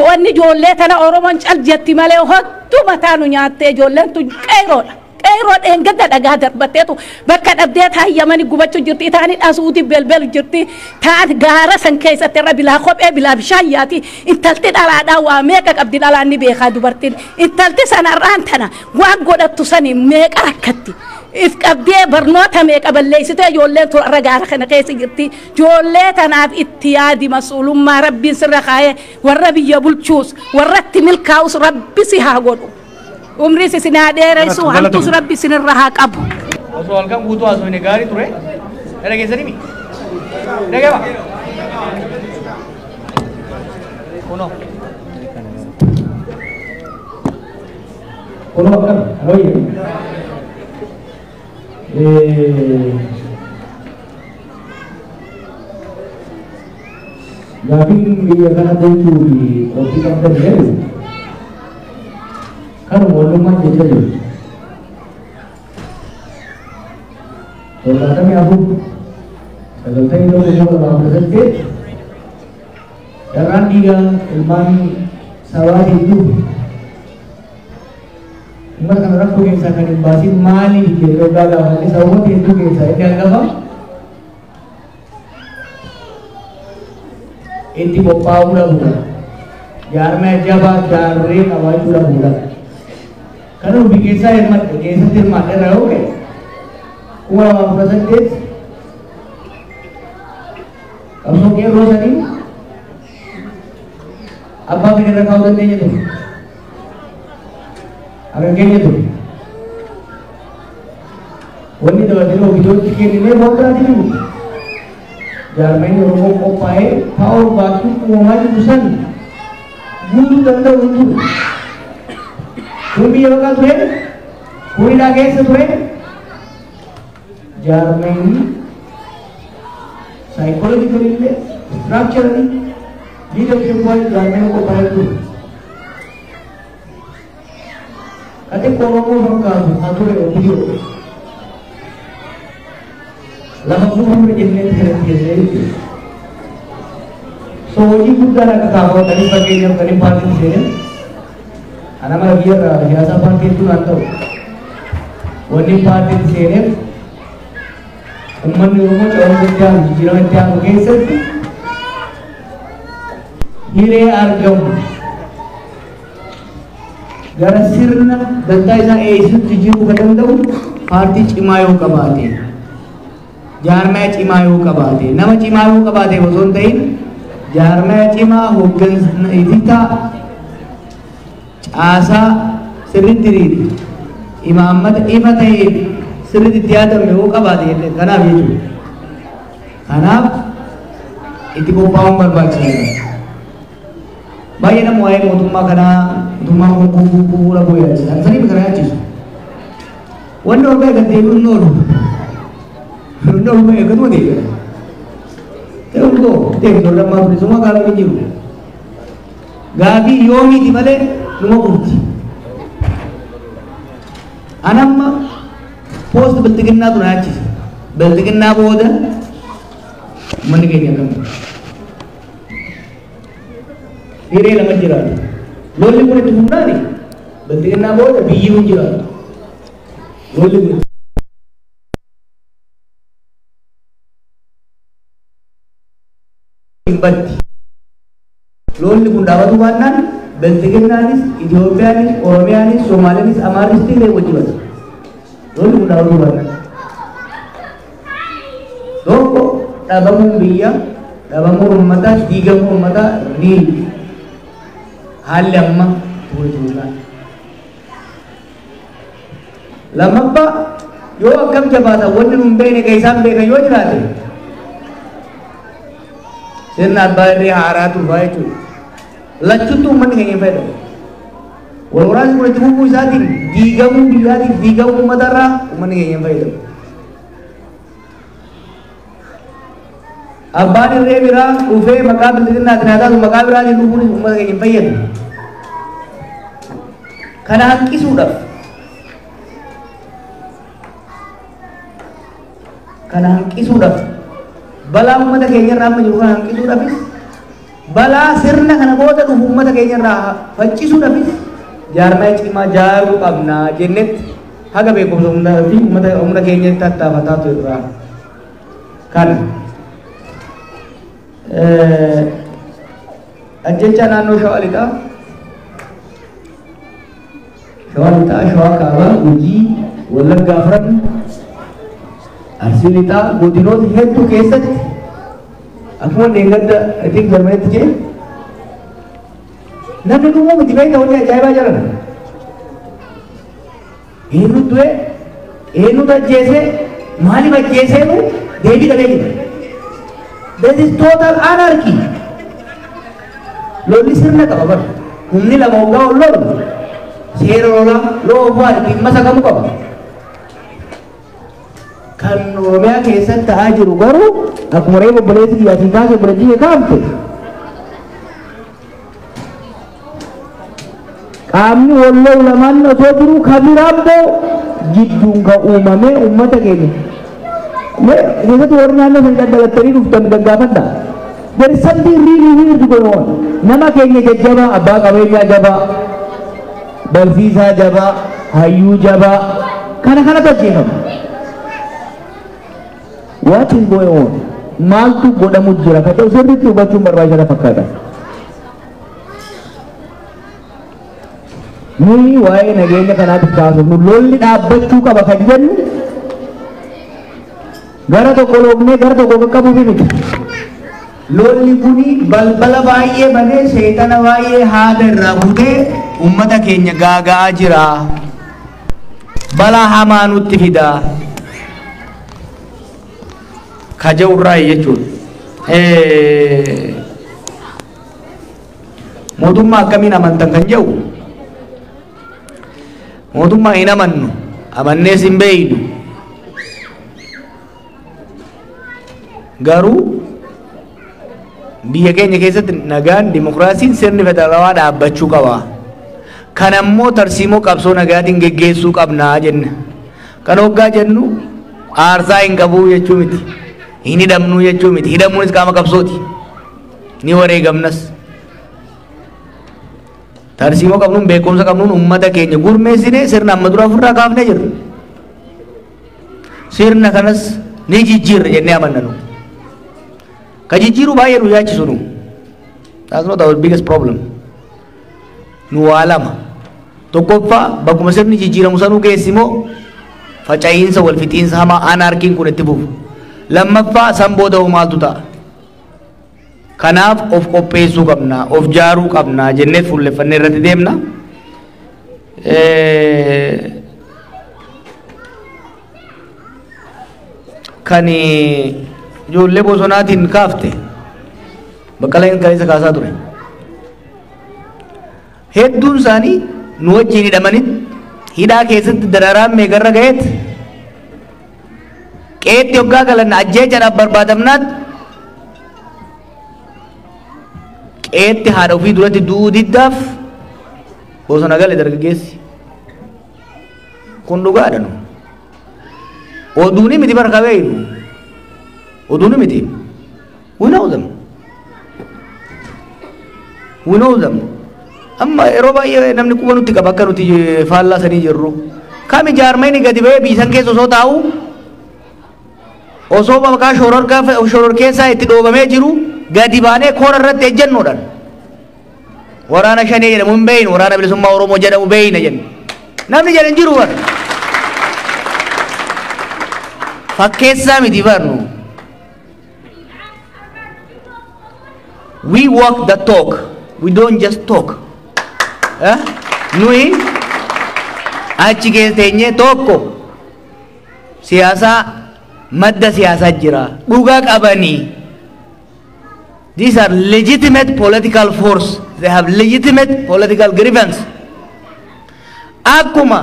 [SPEAKER 11] wanni ijoollee tana Oromoon cal jetti malee hottu mataa nu nyaattee ijoolleen tun qeeroodha. Qeeroo dheengadda dhagaa darbatteetu bakka dhabdee taayyamanii gubachuu jirti taani dhasuuti belbelu jirti taan gaara san keessatti irra bilaa kophee bilaa bishaan yaati intalti dhalaadhaa waa meeqa qabdi dhalaan ni beekaa dubartiin intalti sanarraan tana waan godhattu sani meeqa rakkatti. If qabdee barnoota meeqa balleessitee ijoolleen tun irra gaara kana keessa jirti ijoollee tanaaf itti yaadi mas'uulummaa rabbiin sirra kaayee warra biyya bulchuus warratti milkaa'us rabbi si haa godhu. Umrii isin haa dheeressu hamtuus rabbi isinirra haa qabu.
[SPEAKER 4] Osoo halkan guutuu haasofne gaarii ture. Dhageessanii mi? Dhageema. Kunoo.
[SPEAKER 12] Kunoo akkam harooyye. Gaafiin biyya kana bulchuu fi qophii qabdan jedhu kanuma wallummaan jecha jiru. 74 91 2018 carraan dhiigaa ilmaan sabaatiin dhufu uummata kana rakkoo keessaa kan hin baasin maaliif jedhee hoggaa gaafanne sababoota hedduu keessaa inni hangafa itti qophaa'uu dhabuudha. Jaarmaya jabaa jaarree qabaachuu dhabuudha. Kan ofii keessaa hirmaadhe keessatti hirmaadhe irraa yoo ka'e 2018 qabsoo qeerroo sanii abbaa fedhe irra kaa'uu dandeenya ture. Akka keenya ture. Wanni dabalatee ofiitti kenninee waan biraatiin miti. Jaarmayni Oromoo qophaa'ee power vacuum uumamaa jiru san guutuu danda'u hin jiru. Kun biyya baqaa ture, kun hidhaa keessa ture. Jaarmayni psychologically illee structurally leadership wise jaarmayni qophaa'ee ture. Ka xiqqoo Oromoo fakkaatu haa ture ofiiyyoo. Lafa fuudhuu jennee kanatti jennee jechuudha. So hojii guddaan akka kaafamtanii fakkeenyaaf kan hin paartiin seenan ana mara biyya irraa siyaasa paartii hedduun haa ta'u. Wanni paartiin seeneef uummanni Oromoo ce'umsa itti aanu jijjiirama itti aanu keessatti hiree argamu gara sirna dantaa isaa eeysisutti jijjiiruu kan danda'u paartii cimaa yoo qabaate, jaarmaya cimaa yoo qabaate, nama cimaa yoo qabaate osoo hin ta'in jaarmaya cimaa hooggansa ititaa caasaa sirriitti diriire imaammata ifa ta'ee sirriitti itti yaadame yoo qabaate jette kanaaf jechuudha. Kanaaf itti qophaa'uun barbaachisaadha. Baay'ee nama waa'ee mootummaa kanaa mootummaan kun kufuu kufuu dhabuu yaachisa. Sanii kana yaachisu. Wanni ol ba'e gad deebi'uun hin oolu. Inni ol ba'e gaduma deebi'a. Ta'e koo deebi'u ol lammaa ture suma gaafii hin jiru. Gaafii yoomiiti malee numa kufti. Anamma post bilxiginnaa tuna yaachisa. Bilxiginnaa booda uummanni keenya akkam hiree lama jiraatu. Lolli kun itti fufnaani bilxiginnaa booda biyyi kun jiraatu. Lolli kun hin baddi. Lolli kun dhaabatu baannaan bilxiginnaanis, Itoophiyaanis, Oromiyaanis, Soomaaliyaanis, Amaarris Tigree wajji bata. Lolli kun dhaabatu baannaan. Tokko dhabamuun biyya, dhabamuun uummataa, diigamuun uummataa riil. Haalli amma ture turuudhaan. Lammaffaa yoo akkam jabaatan wanni nun beekne kan isaan beekan yoo jiraate sirna abbaa irree haaraa dhufaa jechuudha. Lachuttuu uummanni keenya hin fayyadamu. Wal waraansi kun itti fufuu isaatiin diigamuu biyyaatiin diigamuu uummatarraa uummanni keenya hin fayyadamu. Abbaan irree biraa dhufee maqaa bilxiginnaatiin haa taatu maqaa biraatiin dhufuunis uummata keenya hin fayyadu. Kana hanqisuudhaaf kana hanqisuudhaaf balaa uummata keenya irraa amma jiru kana hanqisuudhaafis balaa sirna kana booda dhufu uummata keenya irraa faccisuudhaafis jaarmaya cimaa jaaruu qabna jennetti haga beekumsa humnaa fi uummata humna keenya tattaafataa turra. Kana ajjecha naannoo Shawaa Lixaa, Shawaa Lixaa, Shawaa Kaabaa, Gujii, Wallaggaa afran, Arsii Lixaa godinoota hedduu keessatti akkuma deeggarda I think Jarmanitti jee namni dhumuu miti beekta wanni ajaa'ibaa jiran. Eenyu du'e, eenyutu ajjeese, maaliif ajjeeseenu deebii dhabee jira. There is total anarchy. Lolli sirna qaba bara. Humni lama hoggaa ol lolu seera lolaa loo ofaa dhimma sakamuu qaba. Kan Oromiyaa keessatti ta'aa jiru garuu akkuma reefu obboleessi kiyyaatiin kaase obboleettii kee kaafte. Qaamni wal lolu lamaan osoo jiru kan biraa immoo jidduun kan uumame uummata keenya. Keessatti warri naannoo sana daddalattanii dhuftan gaggaafadha. There is something really weird going on. Nama keenya jajjabaa, abbaa qabeenyaa jabaa, barsiisaa jabaa, hayyuu jabaa, kana kanatu ajjeefama. What is going on? Maaltu godhamu jira? Kan ta'u sirriitti hubachuun barbaachisaa fakkaata. Nuyi waa'ee nageenya kanaatiif kaasofnu lolli dhaabbachuu qaba kan jennu gara tokko loofnee gara tokko qaqqabuuf miti. Lolli kuni balbala baay'ee banee seexana baay'ee haada irraa butee uummata keenya gaaga'aa jira. Balaa hamaa nutti fida. Kaja'urraa jechuudha. Mootummaa akkamiin amantan kan jedhu mootummaa hin amannu amannees hin beeynu. Garuu biyya keenya keessatti nagaan dimokiraasiin sirni federaalawaa dhaabbachuu qaba. Kan ammoo tarsiimoo qabsoo nagaatiin geggeessuu qabnaa jenna. Kan hoggaa jennu aarsaa hin qabuu jechuu miti. Hin hidhamnuu jechuu miti. Hidhamuunis qaama qabsooti.
[SPEAKER 4] Ni wareegamnas. Tarsiimoo qabnuun beekumsa qabnuun uummata keenya gurmeessinee sirna amma dura ofirraa kaafnee jirra. Sirna kanas ni jijjiirra jennee amanna nu. Ka jijjiiruu baay'ee nu yaachisu nu. That's not our biggest problem. Nu waa lama. Tokkoffaa, bakkuma sirni jijjiiramu sanuu keessi immoo faca'iinsa wal fixiinsa hamaa anarkiin kun itti fufu. Lammaffaa, san booda hoo maaltu ta'a? Kanaaf of qopheessuu qabna, of jaaruu qabna jennee fuulleffannee irratti deemna. Kan ijoollee bosonaatiin kaafte Baqqalaan kaleessa kaasaa ture. Hedduun isaanii nu wajjin hidhamanitti hidhaa keessatti dararaan meeqarra ga'eet qeetti hoggaa galan ajjeechaadhaaf barbaadamnaat qeetti haadha ofii duratti du'uu diddaaf bosona gale dargaggeessi. Kun dhugaadha nu. Oduuni miti bara kabeeynu. Oduuni miti. We know them. We know them. Amma yeroo baay'ee namni quba nutti qaba akka nuti faallaa sanii jirru. Kami jaarmayni gadi ba'ee biisan keessa osoo taa'u, osoo maqaa shororkeessaa itti dhoobamee jiru, gadi baanee koora irratti ejjennoodhaan waraana Shanee jedhamu hin beeynu, Waraana Bilisummaa Oromoo jedhamu beeyna jenne. Namni jedhan hin jiru bara. Fakkeessaa miti barnu. We walk the talk. We don't just talk. Eh? Nuyi achi keessa teenyee tokko siyaasaa madda siyaasaa jira. Dhugaa qabanii. These are legitimate political force. They have legitimate political grievance. Akkuma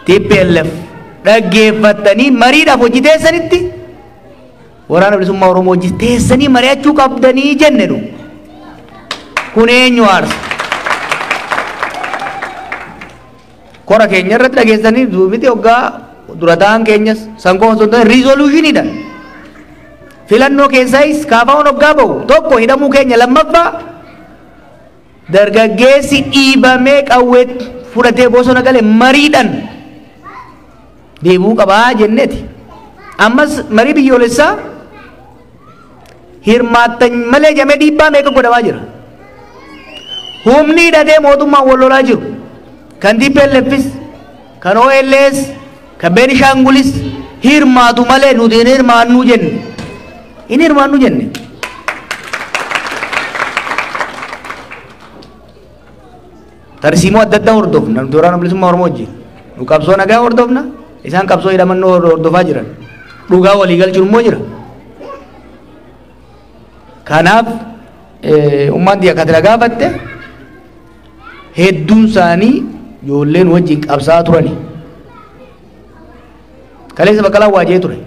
[SPEAKER 4] TPLF dhaggeeffattanii mariidhaaf hojii teessanitti, Waraana Bilisummaa Oromoo hojii teessanii mari'achuu qabdanii jenne nu. Kun eenyu aarsa? Kora keenya irratti dhageessanii miti, hoggaa dura ta'an keenyas san qofa osoo hin taane riizoluushiniidhaan. Filannoo keessaayis kaafaa'uun hoggaa bahu, tokko hidhamuu keenya, lammaffaa dargaggeessi dhiibamee qawwee fudhatee bosona gale mariidhaan deebi'uu qabaa jenneeti. Ammas marii biyyoolessaa hirmaattan malee jamee dhiibbaa meeqa godhamaa jira. Humni hidhatee mootummaan wal lolaa jiru. Kan TPLFis, kan OLS, kan Beenishaangulis hirmaatu malee nuti hin hirmaannuu jenne. Hin hirmaannuu jenne. Tarsiimoo adda addaa hordofna. Nuti Waraana Bilisummaa Oromoo wajjin. Nu qabsoo nagaa hordofna. Isaan qabsoo hidhamannoo hordofaa jiran. Dhugaa walii galchuun immoo jira. Kanaaf ummaan xiyya kan gaafatte, hedduun isaanii ijoolleen wajjin qabsaa'aa turani. Kaleessa Baqqalaan waajee ture.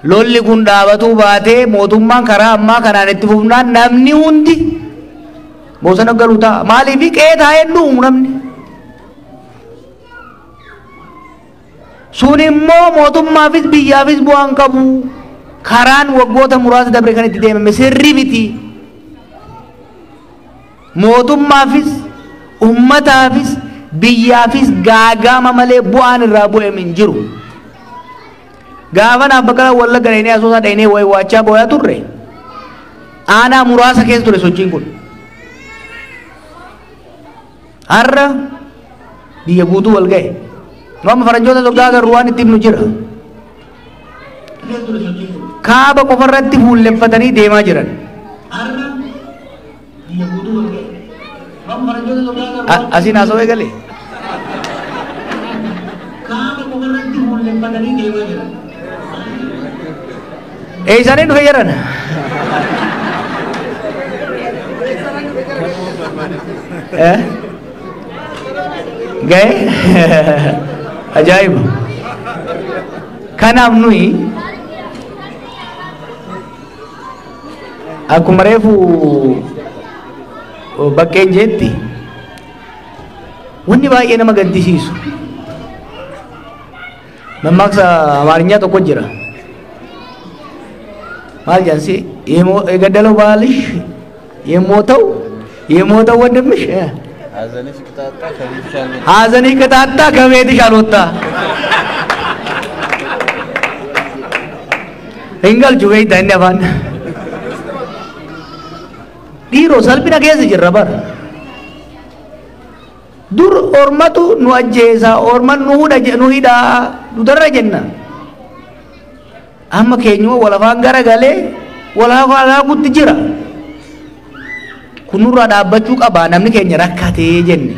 [SPEAKER 4] Lolli kun dhaabatuu baatee mootummaan karaa ammaa kanaan itti fufnaan namni hundi bosona galu ta'a. Maaliif qe'ee taa'ee dhumu namni? Sun immoo mootummaafis biyyaafis bu'aan qabu. Karaan waggoota muraasa dabre kan itti deemame sirrii miti. Mootummaafis, ummataafis, biyyaafis gaagama malee bu'aan irraa bu'ame hin jiru. Gaafa naaf Baqqalaa Wallagga dhaynee, Asoosaa dhaynee waachaa booyaa turre, aanaa muraasa keessa ture sochiin kun. Har'a biyya guutuu wal ga'e. Nu amma faranjoota tokko agarru waan itti himnu jira. Kaaba qofarratti fuulleffatanii deemaa jiran. Asiin haasawaa eegalee. Kaaba qofarratti fuulleffatanii deemaa jiran. Eessanii dhufe jedhan? Eh? Ga'e? Ajaa'iba! Kanaaf nuyi akkuma reefu bakkeen jeetti, wanni baay'ee nama gaddisiisu, mammaaksa Amaarinyaa tokko jira. Maal jedhansi? የገደለው ባልሽ የሞተው የሞተው ወንድምሽ ሐዘንሽ ቅጣጣ ከቤትሽ አልወጣ hin galchu beektaa inni afaan dhiiroo salphina keessa jirra bara. Dur ormatu nu ajjeesa, orman nu hudha, nu hidhaa, nu darra jenna. Amma keenyuma wal afaan garagalee wal afaan haakutti jira. Kun nurraa dhaabbachuu qaba, namni keenya rakkatee jenne.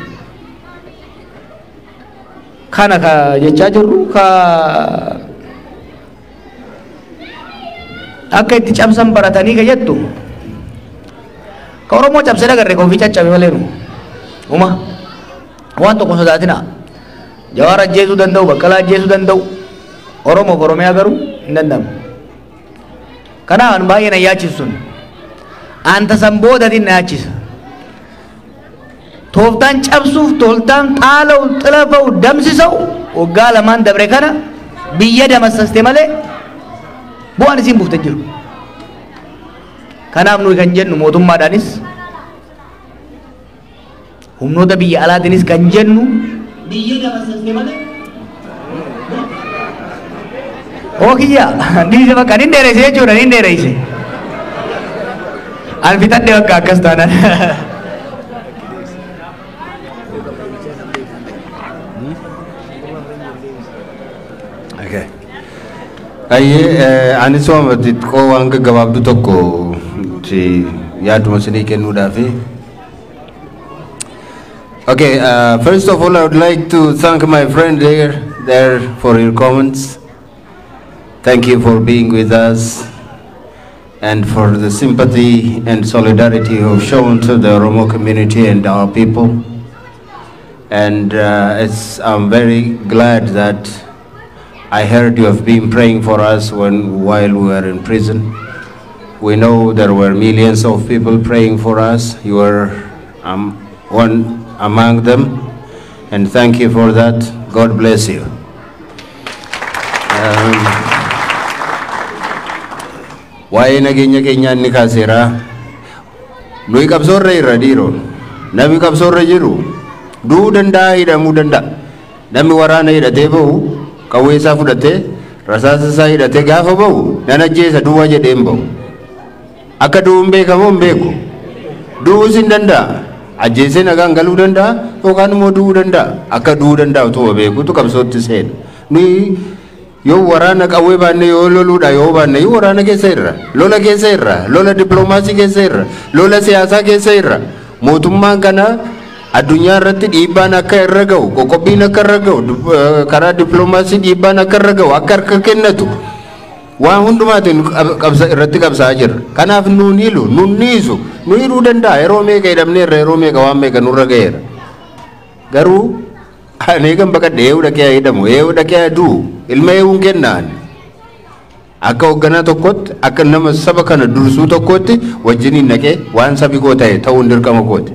[SPEAKER 4] Kana ka jechaa jirru ka akka itti cabsan baratanii ka jettu ka Oromoo cabsee agarre ka ofii caccabe malee nu uma waan tokko sodaatina. Jawaar ajjeesuu danda'u, Baqqalaa ajjeesuu danda'u, Oromoof Oromiyaa garuu hin danda'amu. Kanaaf an baay'ee na yaachisu sun anta san boodatiin na yaachisa. Tooftaan cabsuuf, tooftaan xaala'u, xilafa'u, damsisa'u waggaa lamaan dabre kana biyya damassaste malee bu'aan isiin buufte jiru. Kanaaf nuyi kan jennu mootummaadhaanis humnoota biyya alaatiinis kan jennu biyya damassaste malee Ookiyya dhiise bakka nin dheeresse jechuudha, nin dheeresse. An fixadhe bakka akkas taanaan.
[SPEAKER 1] Okay. Ayyee, anis waan xixiqqoo waan gaggabaabdu tokko si yaaduma isinii kennuudhaafi. Okay, first of all, I would like to thank my friend there for your comments. Thank you for being with us and for the sympathy and solidarity you have shown to the Oromo community and our people. And I'm very glad that I heard you have been praying for us while we were in prison. We know there were millions of people praying for us. You were one among them, and thank you for that. God bless you. Waa'ee nageenya keenyaa inni kaaseera. Nuyi qabsoorra irra dhiiroo. Namni qabsoorra jiru du'uu danda'a, hidhamuu danda'a. Namni waraana hidhatee bahu, qawwee isaa fudhatee, rasaasa isaa hidhatee gaafa bahu, nan ajjeesa duwwaa jedhee hin bahu. Akka du'uun beekamoo hin beeku. Du'uus hin danda'a. Ajjeesee nagaan galuu danda'a yookaan immoo du'uu danda'a. Akka du'uu danda'a utuma beekutu qabsootti seena. Nuyi yoo waraana qawwee baanne, yoo loluudha yoo baanne, yoo waraana keessa irra, lola keessa irra, lola dippiloomaasii keessa irra, lola siyaasaa keessa irra, mootummaan kana addunyaa irratti dhiibbaan akka irra ga'u, qoqqobbiin akka irra ga'u, karaa dippiloomaasii dhiibbaan akka irra ga'u, akka harka kennatu waan hundumaatiin irratti qabsaa'aa jirra. Kanaaf nuun hilu, nuun dhiisu, nu hidhuu danda'a. Yeroo meeqa hidhamneerra, yeroo meeqa waan meeqa nurra ga'eera. Garuu ani eegan baqadhe eeyyuu dhaqee hidhamu, eeyyuu dhaqee du'u, ilma eeyyuun kennaan. Akka hoogganaa tokkotti, akka nama saba kana dursuu tokkotti wajjiniin dhaqee waan sabi koo ta'e ta'uun dirqama kooti.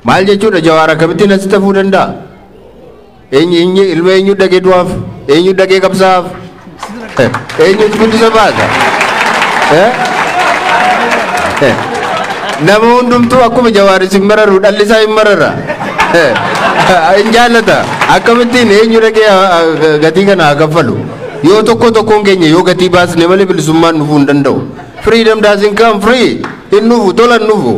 [SPEAKER 1] Maal jechuudha, Jawaar akkamittiin asitti hafuu danda'a? Eenyu ilma eenyu dhaqee du'aaf? Eenyu dhaqee qabsaa'aaf? Eenyutu guddisa baasa? Nama hundumtuu akkuma Jawaar isin mararu dhalli isaa hin marara. Hin jaallata. Akkamittiin eenyu dhaqee gatii kana haa kaffalu? Yoo tokko tokkoon keenya yoo gatii baasne malee bilisummaan dhufuu hin danda'u. Freedom doesn't come free. Hin dhufu, tola hin dhufu.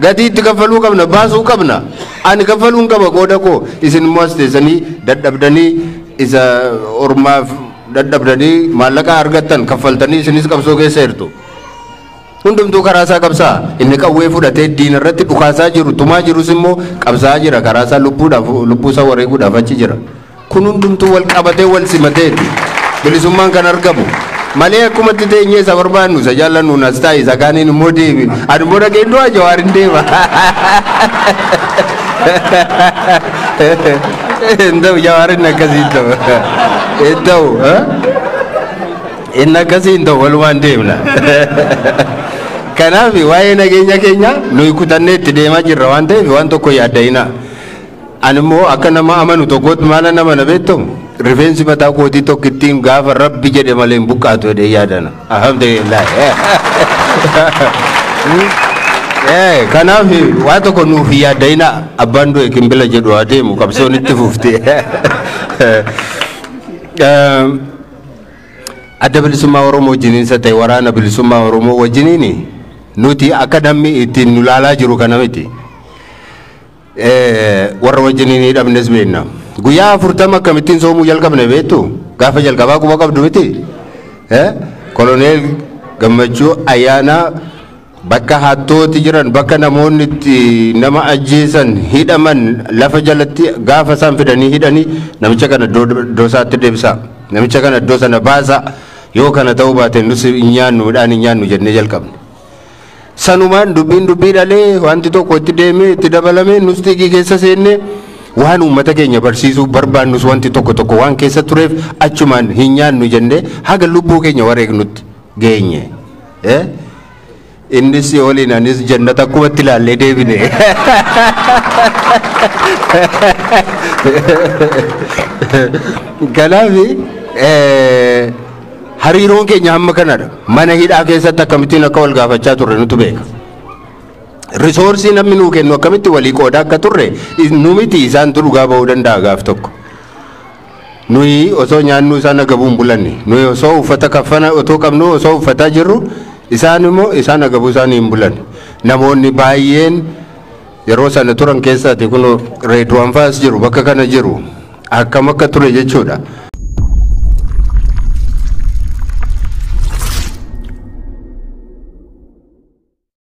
[SPEAKER 1] Gatii itti kaffaluu qabna, baasuu qabna. Ani kaffaluun qaba qooda koo. Isin immoo as teessanii dadhabdanii, isa ormaaf dadhabdanii maallaqa argattan kaffaltanii isinis qabsoo keessa jirtu. Hundumtuu karaa isaa qabsaa. Inni qawwee fudhatee diina irratti dhukaasaa jiru, tumaa jirus immoo qabsaa jira. Karaa isaa lubbuudhaaf, lubbuu isaa wareeguudhaaf achi jira. Kun hundumtuu wal qabatee wal simateeti bilisummaan kan argamu. Malee akkumatti teenyee isa barbaannu, isa jaallannu as taa'e, isa kaaniin immoo deemi. Ani immoo dhaqeen du'a, Jawaar hin deema. Hin ta'u, Jawaar inni akkasii hin ta'u. Hin ta'u. Inni akkasii hin ta'u, walumaan deemna. Kanaaf waa'ee nageenya keenya nuyi kutannee itti deemaa jirra waan ta'eef waan tokko yaadda'ina. Ani immoo akka nama amanu tokkotti maala nama na beektamu, rifeensi mataa kootii tokko ittiin gaafa Rabbi jedhe malee hin buqqaatu jedhee yaadana. Alhamdulillah. Kanaaf waa tokko nuuf hin yaadda'ina, abbaan du'e kimbila jedhu haa deemu, qabsoon itti fufti. Adda Bilisummaa Oromoo wajjiniinsa ta'e, Waraana Bilisummaa Oromoo wajjiniin nuti akka namni ittiin nu laalaa jiru kana miti. Warra wajjiniin hidhamnes beekna. Guyyaa 40 akkamittiin soomuu jalqabne beektu? Gaafa jalqabaa quba qabdu miti? Koloneel Gammachuu Ayyaanaa bakka hattooti jiran, bakka namoonni itti nama ajjeesan, hidhaman, lafa jalatti gaafa isaan fidanii hidhanii, "Namicha kana iddoo isaatti deebisaa, namicha kana iddoo sana baasaa, yoo kana ta'uu baate nus hin nyaannu, midhaan hin nyaannu," jennee jalqabne. Sanumaan dubbiin dubbii dhalee, wanti tokko itti deemee itti dabalamee, nus xiiqii keessa seennee, waan uummata keenya barsiisuu barbaannus wanti tokko tokko waan keessa tureef, achumaan hin nyaannu jennee haga lubbuu keenya wareegnutti geenye. Innis waliin anis jannata akkumatti ilaallee deebine. Kanaaf hariiroon keenya hamma kanadha. Mana hidhaa keessatti akkamittiin akka wal gaafachaa turre nutu beeka. Resource namni nuu kennu akkamitti walii qoodaa akka turre nu miti isaantu dhugaa ba'uu danda'a gaaf tokko. Nuyi osoo nyaannu isaan agabuu hin bulanne. Nuyi osoo uffata kaffana otoo qabnu, osoo uffataa jirru, isaan immoo isaan agabuu isaanii hin bulan. Namoonni baay'een yeroo sana turan keessaati kun Reedwaan fa'as jiru, bakka kana jiru, akkam akka ture jechuudha.